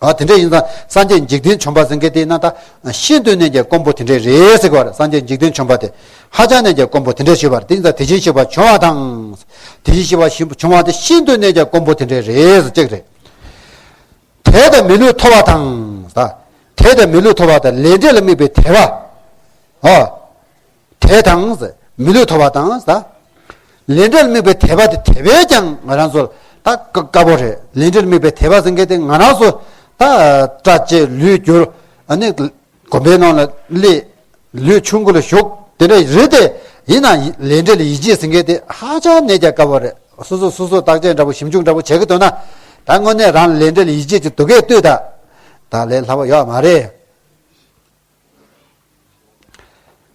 ཨ་དེ་འདྲ་ཡིན་ཙང་སངས་རྒྱས་འཇིག་རྟེན་བྱོན་པ་ཟེར་མཁན་དེ་ན་ད་ཤིན་ཏུ་ནས་ཀྱང་དཀོན་པོ་དེ་འདྲས་རེད་ཟེར་གི་བ་རེད། སངས་རྒྱས་འཇིག་རྟེན་བྱོན་པ་དེ་ཧ་ཅང་ནས་ཀྱང་དཀོན་པོ་དེ་འདྲས་ཞུས་པ་རེད། དེ་ཡིན་ཙང་དེ་བཞིན་གཤེགས་པ་བྱུང་བ་དང་། དེ་བཞིན་གཤེགས་པ་བྱུང་བ་དེ་ཤིན་ཏུ་ནས་ཀྱང་དཀོན་པོ་དེ་འདྲས་རེད་ཟེར་གཅིག་རེད། དད་དང་མི་ལུས་ཐོབ་པ་དང་། དད་དང་མི་ལུས་ཐོབ་པ་དང་ལས་འབྲས་ལ་དམིགས་པའི་དད་པ། ཨོ། དད་དང་། མི་ལུས་ཐོབ་པ་དང་། ལས་འབྲས་ལ་དམིགས་པའི་དད་པ་དེ་དེ་བས་ཀྱང་ང་རང་ཚོ་ད་དཀའ་དཀའ་པོ་རེད། ལས་འབྲས་ལ་དམིགས་པའི་དད་པ་ཟེར་མཁན་དེ་ང་རང་ཚོ་ད་སྐྲ་བཅད་ལུས་བསྒྱུར། ཨ་ནི་དགོན་པའི་ནང་ལ་སླེབས། ལུས་ཆུང་ཀུ་ལ་བཞུགས། དེ་འདྲ་རེད་དེ། ཡིན་ན་ལས་འབྲས་ལ་ཡིད་ཆེས་ཟེར་མཁན་དེ་ཧ་ཅང་ནས་ཀྱང་དཀའ་པོ་རེད། སོ་སོ་སོ་སོ་བརྟག་དཔྱད་འདྲ་པོ་ཞིབ་འཇུག་འདྲ་པོ་བྱེད་ཀྱི་འདུག་ན། ད་དངོས་གནས་རང་ལས་འབྲས་ལ་ཡིད་ཆེས་ཀྱི་འདུག་གས་ལྟོས་ད། ད་ལས་སླ་པོ་ཡོད་མ་རེད།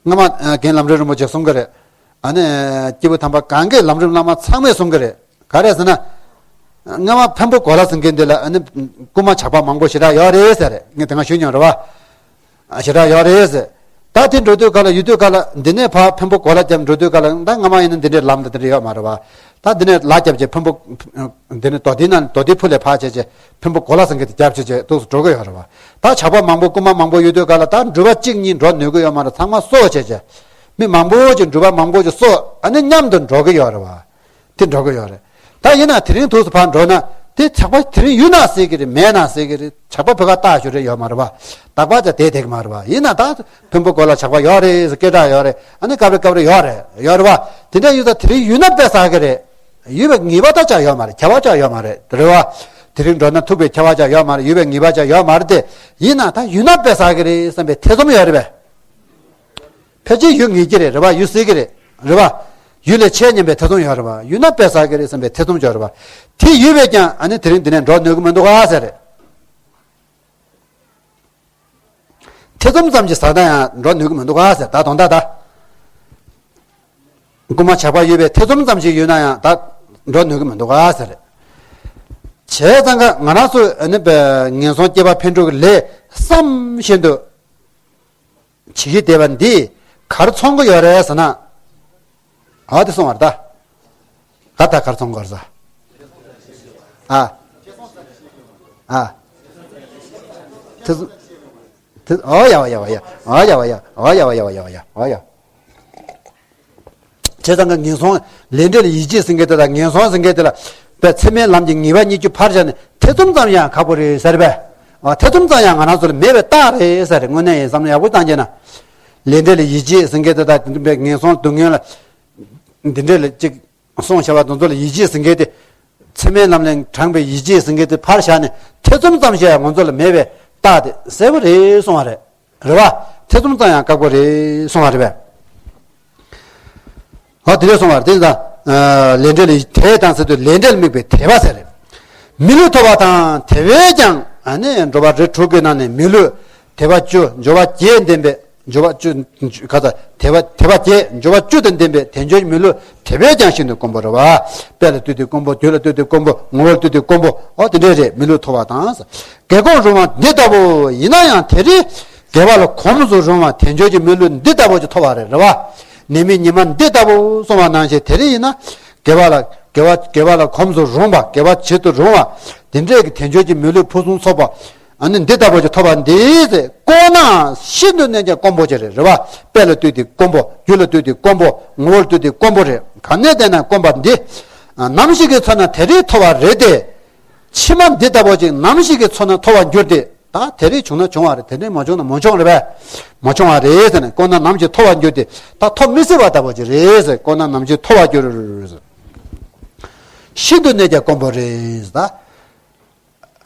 སྔ་མ་རྒན་ལམ་རིམ་རིན་པོ་ཆེ་གསུང་གི་རེད། ཨ་ནི་སྐྱེས་བུ་དམ་པ་གང་གའི་ལམ་རིམ་བླ་མ་ཚང་མས་གསུང་གི་རེད། ག་རེ་ཟེར་ན། སྔ་མ་འཕན་པོ་གོ་ལ་ཟེར་མཁན་འདི་ལ་ཨ་ནི་རྐུན་མ་ཇག་པ་མང་པོ་ཞེ་དྲག་ཡོད་རེད་ཟེར་རེད། ངས་དེ་སྔ་ཞུས་མྱོང་རེད་བ། ཞེ་དྲག་ཡོད་རེད་ཟེར། ད་དེ་འགྲོ་དུས་ག་ལ་ཡོད་དུས་ག་ལ་འདི་ནས་ཕར་འཕན་པོ་གོ་ལ་རྒྱབ་འགྲོ་དུས་ག་ལ་ད་སྔ་མ་ཡིན་ན་འདི་འདྲའི་ལམ་དང་འདི་འདྲ་ཡོད་མ་རེད་བ། ད་འདི་ནས་ལ་རྒྱབ་ཀྱི་འཕན་པོ། འདི་ནས་རྡོ་སྡེ་ན་རྡོ་སྡེ་ཕུ་ལས་ཕར་བྱས་བྱས་འཕན་པོ་གོ་ལ་ཟེར་མཁན་དེ་རྒྱབ་བྱས་བྱས་འདུག་སེ་འགྲོ་གི་ཡོད་རེད་བ། ད་ཇག་པ་མང་པོ་རྐུན་མ་མང་པོ་ཡོད་དུས་ག་ལ་ད་འགྲུལ་པ་གཅིག་གཉིས་འགྲོ་ནུས་ཀྱི་ཡོད་མ་རེད། ཚང་མ་སྲོག་བྱས་བྱས། མི་མང་པོ་ཅིག་འགྲུལ་པ་མང་པོ་ཅིག་སྲོག་ཨ་ནི་མཉམ་དུ་འགྲོ་གི་ཡོད་རེད་བ། དེ་འགྲོ་གི་ཡོད་རེད། ད་ཡིན་ན་དེ་རིང་ཐུགས་སུ་ཕར་འགྲོ་ན་དེ་ཇག་པ་དེ་རིང་ཡོད་ན་ཟེར་གི་རེད། མེད་ན་ཟེར་གི་རེད། ཇག་པ་བོད་ཁ་བཏགས་ཞོར་རེད་ཡོད་མ་རེད་བ། རྟག་པར་ཅིག་བསྡད་བསྡད་གི་མ་རེད་བ། ཡིན་ན་ད་འཕན་པོ་གོ་ལ་ཇག་པ་ཡོད་རེད་ཟེར་སྐད་གྲགས་ཡོད་རེད། ཨ་ནི་སྐབས་རེ་སྐབས་རེ་ཡོད་རེད་ཡོད་རེད་བ། དེ་འདྲ་ཡོད་ད་དེ་རིང་ཡོད་ན་དཔེ་བསགས་གི་རེད། ཡོད་པའི་ངེས་པ་ད་ཅག་ཡོད་མ་རེད། ཁྱབ་པ་ཅག་ཡོད་མ་རེད། རེད་བ། དེ་རིང་འགྲོ་ན་ཐུག་པའི་ཁྱབ་པ་ཅག་ཡོད་མ་རེད། ཡོད་པའི་ངེས་པ་ཅག་ཡོད་མ་རེད་དེ། ཡིན་ན་ད་ཡོད་ན་དཔེ་བསགས་གི་རེད་བསམ་པའི་ཐེ་ཚོམ་ཡོད་རེད་པས། ཕལ་ཆེར་ཡོད་ངེས་ཀྱི་རེད། རེད་བ། ཡོད་སྲིད་ཀྱི་རེད། རེད་བ། ཡོད་ལས་ཆེ་སྙམ་པའི་ཐེ་ཚོམ་ཡོད་རེད་བ། ཡོད་ན་དཔེ་བསགས་ཀྱི་རེད་བསམ་པའི་ཐེ་ཚོམ་ཅིག་ཡོད་རེད་བ། དེ་ཡོད་པས་ཀྱང་ཨ་ནི་དེ་རིང་འདི་ནས་འགྲོ་ནུས་ཀྱི་མི་འདུག་ག་ཟེར་རེད། ཐེ་ཚོམ་ཙམ་ཞིག་ཟ་ན་ཡང་འགྲོ་ནུས་ཀྱི་མི་འདུག་ག་ཟེར། ད་དོན་དག་ད། རྐུན་མ་ཇག་པ་ཡོད་པའི་ཐེ་ཚོམ་ཙམ་ཞིག་ཡོད་ན་ཡང་ད་འགྲོ་ནུས་ཀྱི་མི་འདུག་ག་ཟེར། བྱས་ཙང་ཀ་ང་རང་ཚོ་ཨ་ནི་པའི་ངན་སོང་སྐྱེ་བ་འཕེན་དྲུག་གི་ལས་བསམ་བཞིན་དུ་བྱེད་ཀྱི་བསྡད་པ་འདི་གར་ཚོང་གི་ཡོད་རེད་ཟེར་ན། ཨ་དེ་སོང་བར་ད། ག་ད་གར་ཚོང་གར་ཟ། ཨ། ཨ། དེ་དེ་ཨོ་ཡ་ཨོ་ཡ་ཨོ་ཡ་ཨོ་ཡ་ཨོ་ཡ་ཨོ་ཡ་ཨོ་ཡ་ཨོ་ཡ་ཨོ་ཡ། བྱས་ཙང་ཀ་ངན་སོང་ལས་འབྲས་ལ་ཡིད་ཆེས་ཟེར་མཁན་དེ་དང་ངན་སོང་ཟེར་མཁན་དེ་ལ་པའི་ཚད་མའི་ལམ་གྱི་ངེས་པ་གཉིས་ཀྱི་ཕར་བཞག་ནས་ཐེ་ཚོམ་ཙམ་ཡང་ཁག་པོ་རེད་ཟེར་བས། ཨ་ཐེ་ཚོམ་ཙམ་ཡང་ང་རང་ཚོ་ལ་མེད་པའི་རྟགས་རེད་ཟེར་རེད། དངོས་གནས་ཡིན་བསམ་བློ་ཡག་པོ་བཏང་རྒྱུ་ན། ལས་འབྲས་ལ་ཡིད་ཆེས་ཟེར་མཁན་དེ་དང་དེ་འདྲ་པའི་ངན་སོང་སྡུག་བསྔལ་ལ་འདི་འདྲས་ལ་ཅིག་སོང་བྱ་བ་དེ་ཚོ་ལ་ཡིད་ཆེས་ཟེར་མཁན་དེ། ཚད་མའི་ལམ་ལས་དྲངས་པའི་ཡིད་ཆེས་ཟེར་མཁན་དེ་ཕར་བཞག་ནས་ཐེ་ཚོམ་ཙམ་ཞིག་ཡང་ང་ཚོ་ལ་མེད་པའི་རྟགས་དེ་གསལ་པོ་རེད་གསུང་བ་རེད། རེད་བ། ཐེ་ཚོམ་ཙམ་ཡང་བཀག་པོ་རེད་གསུང་བ་རེད་པས། ཨ་དེ་འདྲས་གསུང་བ་རེད། དེ་ཡིན་ཙང་ལས་འབྲས་ལ་དེ་དང་ཟེར་དུས་ལས་འབྲས་ལ་དམིགས་པའི་དད་པ་ཟེར་རེད། མི་ལུས་ཐོབ་པ་དང་དེ་བས་ཀྱང་ཨ་ནི་འགྲོ་བ་རིགས་དྲུག་གི་ནང་ནས་མི་ལུས་དད་པ་བཅུ་འབྱོར་བ་བརྒྱད་ལྡན་པའི་འབྱོར་བ་བཅུ། ག་ས་དད་པ་དད་པ་བརྒྱད་འབྱོར་བ་བཅུ་དང་ལྡན་པའི་དལ་འབྱོར་མི་ལུས་དེ་བས་ཀྱང་ཤིན་ཏུ་དཀོན་པོ་རེད་བ། དཔལ་ལ་ལྟོས་ཏེ་དཀོན་པོ། དུས་ལ་ལྟོས་ཏེ་དཀོན་པོ། ངོ་བོ་ལ་ལྟོས་ཏེ་དཀོན་པོ། ཨོ་དེ་འདྲས་རེད། མི་ལུས་ཐོབ་པ་དང་། དགེ་གོམས་རུང་བ་འདི་ལྟ་བུ་ཡིན་ན་ཡང་དེ་རིང་དགེ་བ་ལ་གོམས་སུ་རུང་བ་དལ་འབྱོར་གྱི་མི་ལུས་འདི་ལྟ་བུ་ཅིག་ཐོབ་པ་རེད། རེད་བ། ནད་མེད་ཉི་མ་འདི་ལྟ་བུ་གསུངས་པ་ནང་བཞིན་དེ་རིང་ཡིན་ན་དགེ་བ་ལ་དགེ་བ་དགེ་བ་ལ་གོམས་སུ་རུང་བ། དགེ་བ་བྱེད་དུ་རུང་བ་དེ་འདྲས་ཀྱི་དལ་འབྱོར་གྱི་མི་ལུས་ཕུན་སུམ་ཚོགས་པ། ཨ་ནི་འདི་ལྟ་བུ་ཅིག་ཐོབ་པ་འདི་ཟེར་དཀོན་ན་ཤིན་ཏུ་ནས་ཀྱང་དཀོན་པོ་ཅིག་རེད། རེད་བ། དཔལ་ལ་ལྟོས་ཏེ་དཀོན་པོ། རྒྱུ་ལ་ལྟོས་ཏེ་དཀོན་པོ། ངོ་བོ་ལ་ལྟོས་ཏེ་དཀོན་པོ་རེད། ག་ནས་བལྟས་ན་དཀོན་པ་འདི། ཨ་ནམ་ཞིག་གི་ཚེ་ན་དེ་རིང་ཐོབ་པ་རེད་དེ། ཕྱི་མ་འདི་ལྟ་བུ་ཅིག་ནམ་ཞིག་གི་ཚེ་ན་ཐོབ་པར་འགྱུར་ཏེ། ད་དེ་རིང་བྱུང་ན་བྱུང་བ་རེད། དེ་རིང་མ་བྱུང་ན་མ་བྱུང་རེད་པས། མ་བྱུང་བ་རེད་ཟེར་ནས་དཀོན་ན་ནམ་ཞིག་ཐོབ་པར་འགྱུར་ཏེ། ད་ཐོབ་མི་སྲིད་པ་ལྟ་བུ་ཅིག་རེད་ཟེར། དཀོན་ན་ནམ་ཞིག་ཐོབ་པར་འགྱུར། ཤིན་ཏུ་ནས་ཀྱང་དཀོན་པོ་རེད་ད།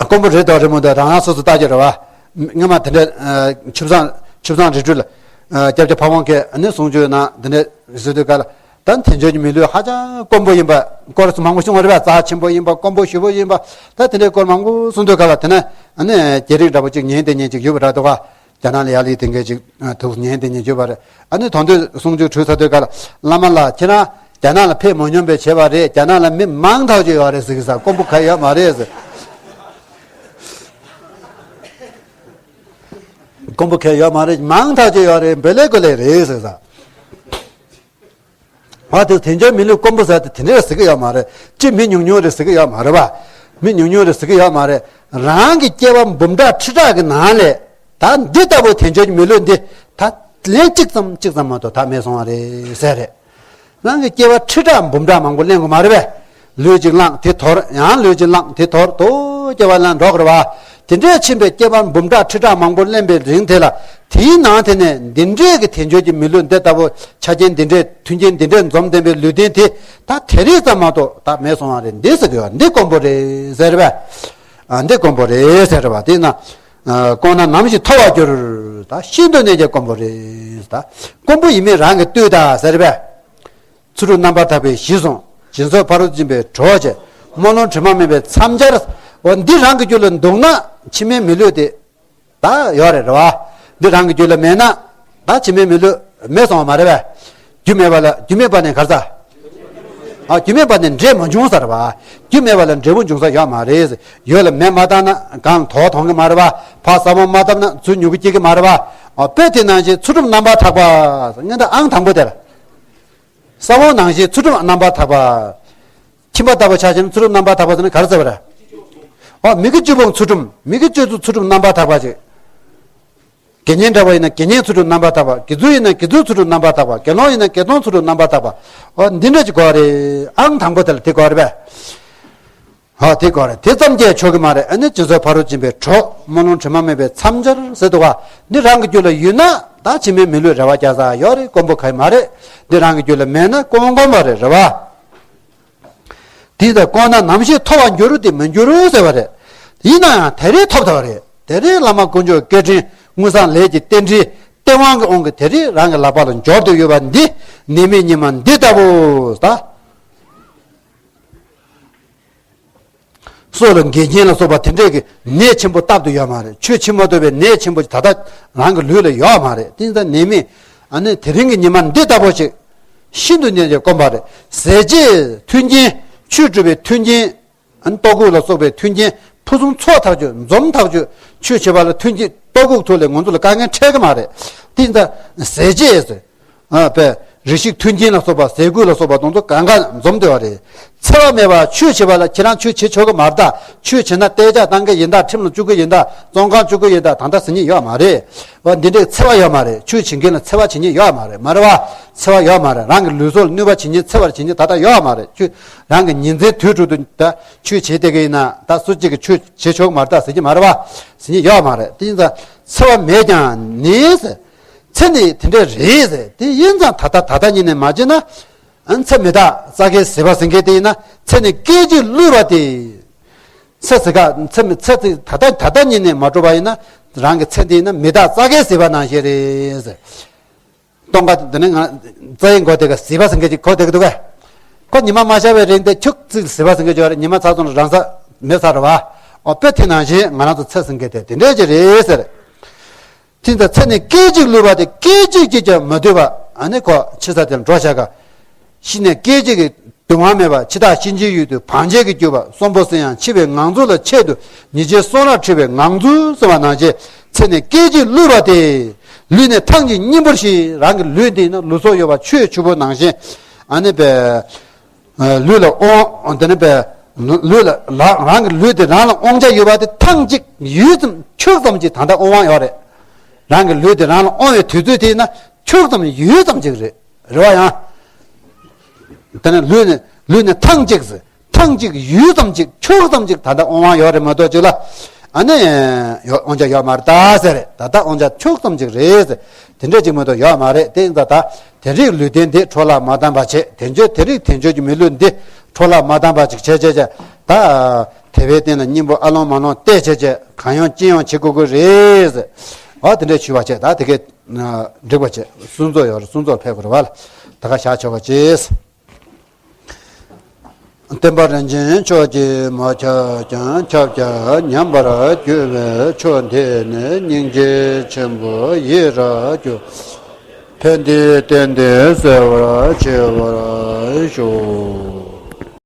དཀོན་པོ་རེད་དང་རེད་མོ་འདུག་རང་རང་སོ་སོ་ལྟ་རྒྱུ་རེད་བ། སྔོན་མ་དེ་འདྲ་ཆུ་བཟང་ཆུ་བཟང་རི་ཁྲོད་ལ་སྐྱབས་རྗེ་ཕ་བོང་ཁས་ནི་གསུང་ཆོས་ནང་དེ་འདྲ་ཟེར་དུས་ག་ལ། ད་དལ་འབྱོར་གྱི་མི་ལུས་ཧ་ཅང་དཀོན་པོ་ཡིན་པ་སྐོར་མང་པོ་གསུངས་པ་རེད་བ། རྩ་ཆེན་པོ་ཡིན་པ། དཀོན་པོ་ཞེ་པོ་ཡིན་པ། ད་དེ་འདྲའི་སྐོར་མང་པོ་གསུང་དུས་ག་ལ། དེ་ནས་ཨ་ནི་རྒྱ་རིགས་འདྲ་པོ་ཅིག་ཉན་བསྡད་མཁན་ཅིག་ཡོད་པ་འདྲ་འདུག་ག་རྒྱ་ནག་ལ་ཡར་སླེབས་བསྡད་མཁན་ཅིག་ཐུགས་ཉན་བསྡད་མཁན་ཡོད་པ་རེད། ཨ་ནི་དོན་དུ་གསུང་ཆོས་དྲུད་ཚར་དུས་ག་ལ། བླ་མ་ལགས་ཁྱེད་རང་རྒྱ་ནག་ལ་ཕེབས་མ་མྱོང་པས་བྱས་པ་རེད། རྒྱ་ནག་ལ་མི་མང་ཐག་ཆོད་ཡོད་རེད་ཟེར་གི་ས། དཀོན་པོ་ག་ཡོད་མ་རེད་ཟེར། དཀོན་པོ་ག་ཡོད་མ་རེད། མང་ཐག་ཆོད་ཡོད་རེད། འབེ་ལེ་གོ་ལེ་རེད་ཟེར་གི་ས། ང་དེ་དལ་འབྱོར་མི་ལུས་དཀོན་པོ་ཟེར་དེ་དེ་འདྲ་ཟེར་གི་ཡོད་མ་རེད། ཅི་མི་ཉུང་ཉུང་རེད་ཟེར་གི་ཡོད་མ་རེད་བ། མི་ཉུང་ཉུང་རེད་ཟེར་གི་ཡོད་མ་རེད། རང་གི་སྐྱེ་བ་འབུམ་ཕྲག་ཁྲི་ཕྲག་གི་ནང་ལས་ད་འདི་ལྟ་བུ་དལ་འབྱོར་གྱི་མི་ལུས་འདི་ད་ལན་གཅིག་ཙམ་གཅིག་ཙམ་མ་གཏོགས་ད་མེད་སོང་བ་རེད་ཟེར་རེད། རང་གི་སྐྱེ་བ་ཁྲི་ཕྲག་འབུམ་ཕྲག་མང་པོ་ལེན་དགོས་མ་རེད་བས། ལུས་གཅིག་བླངས་དེ་དོར། ཡང་ལུས་གཅིག་བླངས་དེ་དོར། དོ་སྐྱེ་བ་ལེན་འགྲོ་དགོས་རེད་བ། དེ་འདྲའི་ཕྱིན་པའི་སྐྱེ་བ་འབུམ་ཕྲག་ཁྲི་ཕྲག་མང་པོ་ལེན་པའི་རིང་དེ་ལ། དེའི་ནང་དེ་ནས་འདི་འདྲའི་གི་དལ་འབྱོར་གྱི་མི་ལུས་འདི་ལྟ་བུ་ཆ་རྐྱེན་འདི་འདྲའི་མཐུན་རྐྱེན་འདི་འདྲའི་འཛོམས་ལྡན་པའི་ལུས་རྟེན་དེ་ད་དེ་རིང་ཙམ་མ་གཏོགས་ད་མེད་སོང་བ་རེད། འདི་ཟེར་གི་ཡོད། འདི་དཀོན་པོ་རེད་ཟེར་བས། ཨ་འདི་དཀོན་པོ་རེད་ཟེར་བ། དེས་ན་ཨ་དཀོན་ན་ནམ་ཞིག་ཐོབ་པར་འགྱུར། ད་ཤིན་ཏུ་ནས་ཀྱང་དཀོན་པོ་རེད། ད་དཀོན་པོ་ཡིན་མིན་རང་གིས་ལྟོས་དང་ཟེར་བས། ཚུལ་ཁྲིམས་རྣམ་པར་དག་པའི་གཞི་བཟུང་། སྦྱིན་སོགས་ཕ་རོལ་ཕྱིན་པའི་གྲོགས་བྱས། སྨོན་ལམ་དྲི་མ་མེད་པའི་མཚམས་སྦྱར། འོ་འདི་རང་གི་རྒྱུད་ལ་འདུག་ན་ཕྱི་མའི་མི་ལུས་དེ་ད་ཡོད་རེད། རེད་བ། འདི་རང་གི་རྒྱུད་ལ་མེད་ན་ད་ཕྱི་མའི་མི་ལུས་མེད་སོང་བ་མ་རེད་བས། རྒྱུ་མེད་པ་ལ། རྒྱུ་མེད་པ་ནས་ག་རེ་ཟ། ཨ་རྒྱུ་མེད་པ་ནས་འབྲས་མ་འབྱུང་ཟེར་བ། རྒྱུ་མེད་པ་ལ་འབྲས་བུ་འབྱུང་ས་ཡོད་མ་རེད། ཡོད་ལ་མེ་མ་བཏང་ན་གངས་དོག་མཐོང་གི་མ་རེད་བ། ཕར་ས་བོན་མ་བཏབ་ན་ཆུ་མྱུ་གུ་སྐྱེ་གི་མ་རེད་བ། ཨ་དཔེ་དེ་ནང་བཞིན་ཚུལ་ཁྲིམས་རྣམ་པར་དག་པ། ངས་ད་ཨང་དང་པོ་དེ་ལ། ས་བོན་ནང་བཞིན་ཚུལ་ཁྲིམས་རྣམ་པར་དག་པ། ཁྱིམ་པ་ལྟ་བུ་ཆ་བཞག་ན་ཚུལ་ཁྲིམས་རྣམ་པར་དག་པ་ཟེར་ན་ག་རེ་ཟེར་བ་རེད། ཨོ་མི་དགེ་བཅུ་སྤོང་ཚུལ་ཁྲིམས། མི་དགེ་བཅུ་ཚུལ་ཁྲིམས་རྣམ་པར་དག་པ་ཅིག་དགེ་བསྙེན་འདྲ་བ་ཡིན་ན་དགེ་བསྙེན་ཚུལ་ཁྲིམས་རྣམ་པར་དག་པ། དགེ་ཚུལ་ཡིན་ན་དགེ་ཚུལ་ཚུལ་ཁྲིམས་རྣམ་པར་དག་པ། དགེ་སློང་ཡིན་ན་དགེ་སློང་ཚུལ་ཁྲིམས་རྣམ་པར་དག་པ། ཨོ་འདི་འདྲ་ཅིག་དགོས་རེད། ཨང་དང་པོ་དེ་ལ་དེ་དགོས་རེད་པས། ཧ་དེ་དགོས་རེད། དེ་ཙམ་གྱིས་ཆོག་གི་མ་རེད། ཨ་ནི་སྦྱིན་སོགས་ཕ་རོལ་ཕྱིན་པའི་གྲོགས། སྨོན་ལམ་དྲི་མ་མེད་པའི་མཚམས་སྦྱར་ཟེར་འདུག་ག་འདི་རང་གི་རྒྱུད་ལ་ཡོད་ན་ད་ཕྱི་མའི་མི་ལུས་རེ་བ་རྒྱག་ས་ཡོད་རེད། དཀོན་པོ་ག་ཡི་མ་རེད། འདི་རང་གི་རྒྱུད་ལ་མེད་ན་དཀོན་དཀོན་པ་རེད། རེད་བ། དེ་ལྟར་དཀོན་ན་ནམ་ཞིག་ཐོབ་པར་འགྱུར་ཏེ་མི་འགྱུར་ཟེར་བ་རེད། ཡིན་ན་ཡང་དེ་རིང་ཐོབ་ཐུབ་པ་རེད། དེ་རིང་བླ་མ་དཀོན་མཆོག་སྐུ་དྲིན་དངུལ་བཟང་ལས་ཀྱི་རྟེན་འབྲེལ་སྟེས་དབང་གི་དབང་གིས་དེ་རིང་རང་གི་ལག་པ་ལ་འབྱོར་དུ་ཡོད་པ་འདི་ནད་མེད་ཉི་མ་འདི་ལྟ་བུ་ད། སྲོག་ལ་འགལ་རྐྱེན་ལ་སོགས་པ་དེ་འདྲས་ཀྱི་ནད་ཆེན་པོ་བཏབ་ཏུ་ཡོད་མ་རེད། ཆོས་བྱེད་མ་ཐུབ་པའི་ནད་ཆེན་པོ་ད་ལྟ་རང་གི་ལུས་ལ་ཡོད་མ་རེད། དེ་ལྟར་ནད་མེད་ཨ་ནི་དེ་རིང་གི་ཉི་མ་འདི་ལྟ་བུ་ཞིག་ཤིན་ཏུ་ནས་ཀྱང་དཀོན་པ་རེད། ཟས་བཅད་མཐུན་རྐྱེན། ཆོས་སྒྲུབ་པའི་མཐུན་རྐྱེན། ཨ་ནི་ལྟོ་གོས་ལ་སོགས་པའི་མཐུན་རྐྱེན་ཕུན་སུམ་ཚོགས་ཐག་ཆོད། འཛོམས་ཐག་ཆོད། ཆོས་བྱེད་པ་ལ་མཐུན་རྐྱེན་ལྟོ་གོས་ཐོག་ལས་ང་ཚོ་ལ་དཀའ་ངལ་འཕྲད་ཀྱི་མ་རེད། དེ་ཡིན་ཙང་ཟས་བཅད་ཟེར། ཨ་པས་རིགས་ཤིག་མཐུན་རྐྱེན་ལ་སོགས་པ་ཟས་གོས་ལ་སོགས་པ་དང་ཚོ་གང་ག་འཛོམས་བསྡད་པ་རེད། འཚེ་བ་མེད་པར་ཆོས་བྱེད་པ་ལ་ཁྱེད་རང་ཆོས་བྱེད་ཆོག་གི་མ་རེད་ད། ཆོས་བྱེད་ན་གཏད་ཇགས་བཏང་གི་ཡིན་ད། ཁྲིམས་ལ་བཅུག་གི་ཡིན་ད། བཙོན་ཁང་བཅུག་གི་ཡིན་ད། ད་ལྟ་ཟེར་མཁན་ཡོད་མ་རེད། འོ་འདི་འདྲའི་འཚེ་བ་ཡོད་མ་རེད། ཆོས་བྱེད་མཁན་ལ་འཚེ་བ་བྱེད་མཁན་ཡོད་མ་རེད། མ་རེད་བ། འཚེ་བ་ཡོད་མ་རེད། རང་གི་ལུས་སྲོག་ལ་གནོད་པ་བྱེད་མཁན་འཚེ་བ་བྱེད་མཁན་ད་ལྟ་ཡོད་མ་རེད། ཆོས་རང་གི་ཉིན་མཚན་དུས་དྲུག་ཏུ་ད་ཆོས་བྱེད་བསྡད་གི་ཡིན་ན་ད་སུ་གཅིག་གིས་ཆོས་བྱེད་ཆོག་གི་མ་རེད་ད་ཟེར་གྱི་མ་རེད་བ། ཟེར་མཁན་ཡོད་མ་རེད། དེ་ཡིན་ཙང་འཚེ་བ་མེད་ཀྱང་ནི་ཟེར། འཚེ་ནི་དེ་འདྲ་རེད་ཟེར། དེ་ཡིན་ཙང་ད་ལྟ་ད་ལྟ་ཉིད་ནས་མ་བྱས་ན། ཨ་འཚེ་མི་རྟག་རྩ་སྐལ་ཟད་པ་ཟེར་མཁན་དེ་ཡིན་ན། འཚེ་ནི་སྐད་ཅིག་བསླུས་པ་སྟེ། འཚེ་ཟེར་ག་འཚེ་མི་འཚེ་ཚིག་ད་ལྟ་ད་ལྟ་ཉིད་ནས་མ་གྲུབ་པ་ཡིན་ན། རང་གི་འཚེ་དེ་ཡིན་ན་མི་རྟག་རྩ་སྐལ་ཟད་པ་ནང་བཞིན་རེད་ཟེར། སྟོང་ག་དེ་ནི་ང་རྩ་ཡི་མགོ་དེ་ག་ཟད་པ་ཟེར་མཁན་ཅིག་གོ་བསྡད་ཀྱི་འདུག་ག་ཁོ་ཉི་མ་མ་ཤར་བའི་རིང་དེ་ཁྱུག་ཙིག་ཟད་པ་ཟེར་མཁན་ཅིག་ཡོད་རེད། ཉི་མ་ཚར་སོང་ན་རང་ས་མེད་ཚར་རེད་བ། ཨོ་དཔེ་དེ་ནང་བཞིན་ང་རང་ཚོ་འཚེ་ཟེར་མཁན་དེ་དེ་འདྲས་ཅིག་རེད་ཟེར། དེ་ལྟར་འཚེ་ནི་སྐད་ཅིག་བསླུས་པ་སྟེ། སྐད་ཅིག་གིས་ཀྱང་མི་སྡོད་པ། ཨ་ནི་ཁོ་ཕྱི་ས་དེར་འགྲོ་བྱ་དགའ། ཤི་ནས་སྐད་ཅིག་གིས་སྡོད་དབང་མེད་པ། འཆི་བདག་གཤིན་རྗེའི་ཡུལ་དུ་བང་བྱེད་ཀྱིས་བསྐྱོད་པ། གསོན་པོ་སྲིད་ཡང་འཆི་བའི་ངང་ཚུལ་ལ་ཆེད་དུ་ཉེས་ཅན་གསུང་རབ་ཁྲིད་པའི་ངང་ཚུལ་གསུངས་པ་ནང་བཞིན། འཚེ་ནི་སྐད་ཅིག་བསླུས་པ་སྟེ། ལུས་ནི་ཐང་ཅིག་སྙིང་པོར་ཤེས། རང་གི་ལུས་འདི་ནི་ལུས་སྲོག་ཡོད་པ་ཆུའི་ཆུ་བུར་ནང་བཞིན། ཨ་ནི་པའི། ལུས་ལ་དབང་དེ་ནི་པའི། ལུས་ལ་རང་རང་གི་ལུས་དེ་རང་ལ་དབང་ཆ་ཡོད་པ་དེ་ཐང་ཅིག་ཡུད་ཙམ་ཁྱུག་ཙམ་ཅིག་ད་ལྟ་དབང་དབང་ཡོད་རེད། རང་གི་ལུས་དེ་རང་ལ་དབང་བའི་དུས་ཚོད་དེ་ཡིན་ན་ཁྱུག་ཙམ་ཡུད་ཙམ་ཅིག་རེད། རེད་བ་ཡང་། དེ་ནི་ལུས་ནི་ལུས་ནི་ཐང་ཅིག་ཟེར། ཐང་ཅིག་ཡུད་ཙམ་ཅིག་ཁྱུག་ཙམ་ཅིག་ད་ལྟ་དབང་དབང་ཡོད་རེད་མ་གཏོགས་ཅིག་ལ། ཨ་ནི། ཡོ་དབང་ཆ་ཡོད་མ་རེད་ད་ཟེར་རེད། ད་ལྟ་དབང་ཆ་ཁྱུག་ཙམ་ཅིག་རེད་ཟེར། དེ་འདྲས་ཅིག་མ་གཏོགས་ཡོད་མ་རེད། དེ་ཡིན་ཙང་ད། དེ་རིགས་ལུས་རྟེན་འདི་འཕྲོ་བརླག་མ་བཏང་བ་བྱེད། དེ་འབྱོར་དེ་རིགས་དེ་འབྱོར་གྱི་མི་ལུས་འདི་འཕྲོ་བརླག་མ་བཏང་བ་ཅིག་བྱས་བྱས་བྱས། ད། དེ་བའི་སྟེང་ལ་སྙིང་པོ་ཨ་ལོང་མ་ལོང་བལྟས་བྱས་བྱས་གང་ཡོང་ཅི་ཡོང་བྱེད་དགོས་ཀྱི་རེད་ཟེར། ཨ་དེ་འདྲས་ཞུ་བ་བྱས། ད་དེ་གས། འགྲིག་པ་བྱས་སུན་ཚོགས་ཡོད་རེད། སུན་ཚོགས་ཕེབས་དགོས་རེད་བ་ལ། ད་ག་བཞག་ཆོག་པ་བྱས། བསྟན་པ་རིན་ཆེན་མཆོག་གིས་མ་ཁྱབ་ཀྱང་ཁྱབ་ཀྱང་ཉམས་པར་གྱུར་པའི་ཆོས་འདི་ནི་སྙིང་རྗེ་ཆེན་པོ་ཡིད་རབ་བསྐྱོད། ཕན་བདེའི་རྟེན་འདི་གསལ་བར་ཆེ་བར་ཤོག།